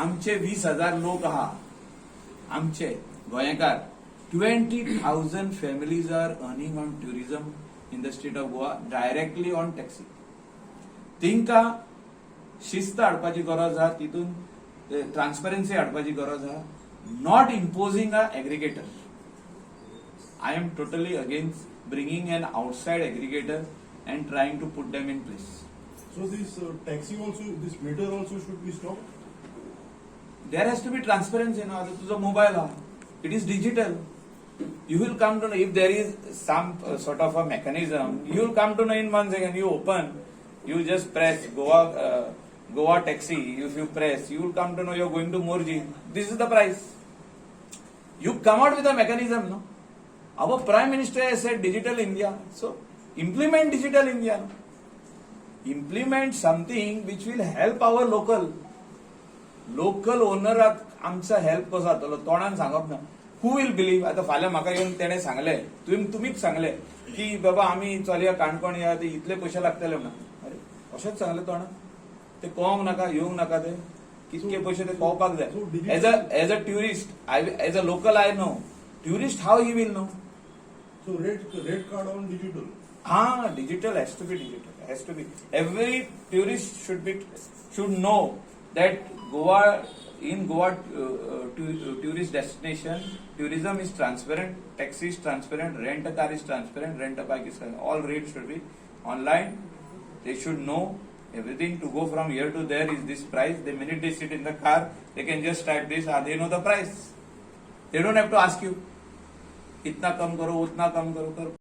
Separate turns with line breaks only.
आमचे 20,000 लोक आहा, आमचे गोंयकार. 20,000 families are earning on tourism in the state of Goa directly on taxi. तिंका शिस्त हाडपाची गरज आहा, तितून ट्रान्सपरन्सी हाडपाची गरज आहा, not imposing a aggregator. I am totally against bringing an outside aggregator and trying to put them in place.
So this taxi also, this meter also should be stopped?
There has to be transparency. No, आता तुझा mobile हा, it is digital. You will come to know if there is some sort of a mechanism. You will come to know in one second. You open, you just press Goa taxi. If you press, you will come to know you are going to Morji, this is the price. You come out with a mechanism, no? Our Prime Minister has said Digital India, so implement Digital India, no? Implement something which will help our local ओनराक. आमचा help कसो जातलो? तोंडान सांगप ना. Who will believe? आतां फाल्यां म्हाका येवन तेणें सांगलें, तुमी तुमीच सांगलें की बाबा आमी चलया काणकोण या, ते इतले पयशे लागतले म्हणून. अरे, अशेंच सांगलें तोंडान, ते कळोंक नाका, येवंक नाका, ते कितके पयशे ते कळपाक जाय. As a tourist, I, as a local I know. Tourist, how he will know?
So rate card on digital.
हा, digital has to be, digital has to be. Every tourist should know that Goa, in Goa tourist destination, tourism is transparent, taxi is transparent, rent a car is transparent, rent a bike is, all rates should be online. They should know everything. To go from here to there is this price. The minute they sit in the car, they can just type this and they know the price. They don't have to ask you, इतना कम करो, उतना कम करो, करो.